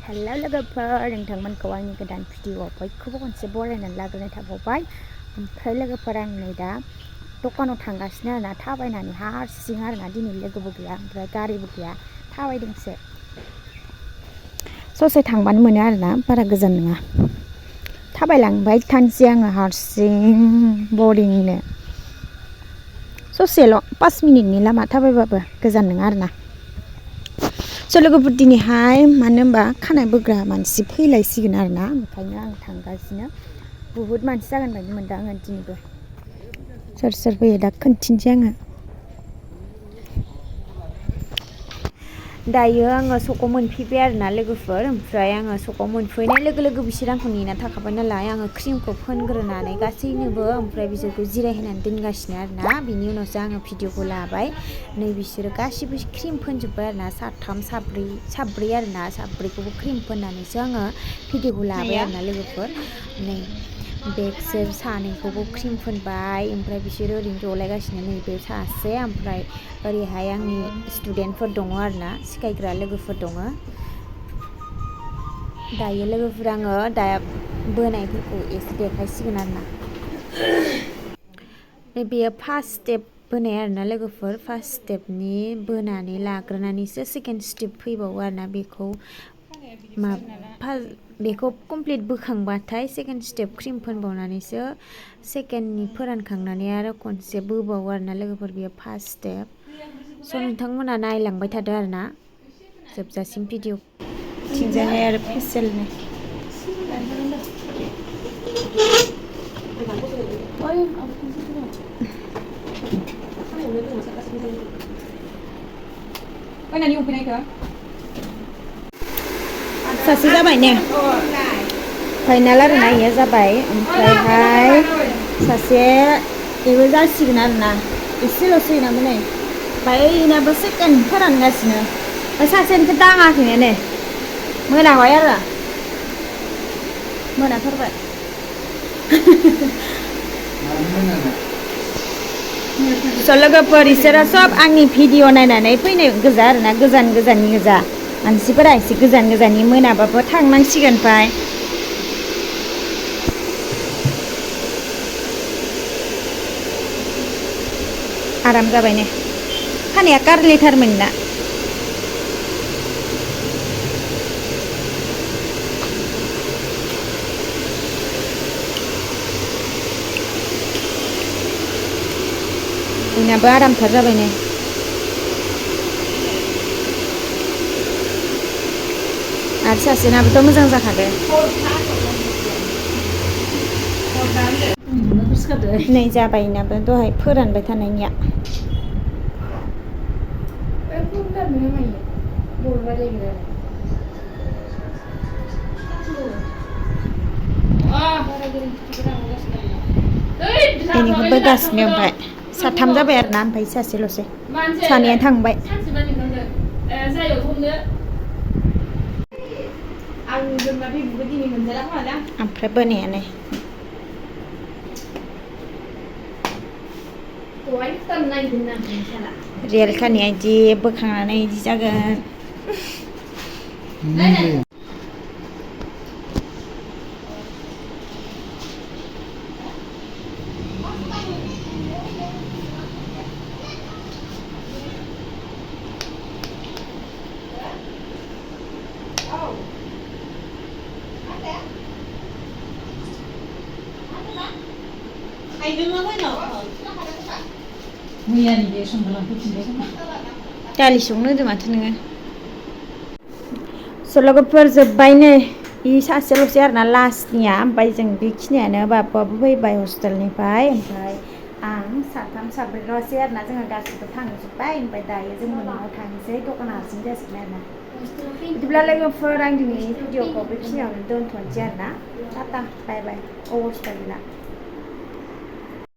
हेल' लोगोफोर नोंथांमोनखौ आंनि गोदान भिडिअ'आव बयखौबो खनसे बरायनानै लाग्रोनाय थाबावबाय। ओमफ्राय लोगोफोर आं नै दा दखानाव थांगासिनो आरोना थाबायनानै हारसिं आरोना दिनै लोगोबो गैया ओमफ्राय गारिबो गैया थाबायदोंसो। ससे थांबानो मोनो आरोना बारा गोजान नङा। थाबायलांबाय थानोसै आङो हारसिं बरिंनो। ससेल' 5 मिनिटनि लामा थाबायबाबो गोजान नङा आरोना। लोगोफोर दिनैहाय मानो होनबा खानाय बोग्रा मानसि फैलायसिगोन आरोना ओंखायनो आं थांगासिनो। बुहुद मानसि जागोन बायदि मोनदों आङो दिनैबो। सोर सोर फैयो दा खोन्थिनोसै आङो। दायो आङो सकआव मोनफैबाय आरोना लोगोफोर। ओमफ्राय आङो सकआव मोनफैनाय लोगो लोगो बिसोर आंखौ नेना थाखाबाय नालाय आङो क्रिमखौ फोनग्रोनानै गासैनोबो ओमफ्राय बिसोरखौ जिरायहोनानै दोनगासिनो आरोना। बिनि उनावसो आङो भिडिअखौ लाबाय। नै बिसोरो गासिबो क्रिम फोनजोब्बाय आरोना साब्रै आरोना साब्रैखौबो क्रिम फोननानैसो आङो भिडिअखौ लाबाय आरोना लोगोफोर। नै बेसोर सानैखौबो क्रिम फोनबाय ओमफ्राय बिसोरो ओरैनो जलायगासिनो नैबे सासे ओमफ्राय ओरैहाय आंनि स्टुडेन्टफोर दङ आरोना सिखायग्रा लोगोफोर दङ। दायो लोगोफोर आङो दा बोनायफोरखौ एसे देखायसिगोन आरोना। बेयो फार्स्ट स्टेप बोनाय आरोना लोगोफोर। फार्स्ट स्टेपनि बोनानै लाग्रोनानैसो सेकेन्ड स्टेप फैबावो आरोना। बेखौ कमप्लिट बोखांबाथाय सेकेन्ड स्टेप क्रिम फोनबावनानैसो सेकेन्डनि फोरानखांनानै आरो खनसे बोबावो आरोना लोगोफोर। बेयो फार्स्ट स्टेप। नोंथांमोना नायलांबाय थादो आरोना जोबजासिम भिडिअ। थिंजायहाय आरो फेसियेलनि सासे जाबाय ने फाइनाल आरोना इयो जाबाय। ओमफ्रायहाय सासे बेबो जासिगोन आरोना एसेल'सै नामा नै ओमफ्राय सेकेन्ड फोरानगासिनो। सासेनिखौ दाङाखैनो ने मोनाबाय आरो मोनाथारबाय। लोगोफोर इसोरो सब आंनि भिडिअ नायनानै फैनाय गोजा आरोना गोजान गोजाननि गोजा मानसिफोरा एसे गोजान गोजाननि मोनाबाबो थांनांसिगोन। ओमफ्राय आराम जाबाय ने खानाया कारलिथारमोन ना। बयनाबो आरामथार जाबाय ने। आरो सासेनाबोथ' मोजां जाखादो। नै जाबाय नाबो दहाय फोरानबाय थानायनिया। बेनिखौ बोगासिनो ओमफ्राय साथाम जाबाय आरोना ओमफ्राय सासेल'सै सानैया थांबाय। ओमफ्राय बोनायानो रियेल खानाया इदि बोखांनानै इदि जागोन। दालि संनो होदो माथो नोङो। लोगोफोर जोब्बाय नै इ सासेल'सै आरोना लास्टनिया। ओमफ्राय जों बेखिनियानो बाबुआबो फैबाय हस्टेलनिफ्राय। ओमफ्राय आं साथाम साब्रैल'सै आरोना जोङो गासिबो थांजोब्बाय। ओमफ्राय दायो जों न'आव थांसै दखाना हारसिं जासिगोन आरोना। बिदिब्ला लोगोफोर आं दिनैनि भिडिअखौ बेखिनियावनो दोनथ'नोसै आरोना। टाटा बाय बाय अबस्था गैला।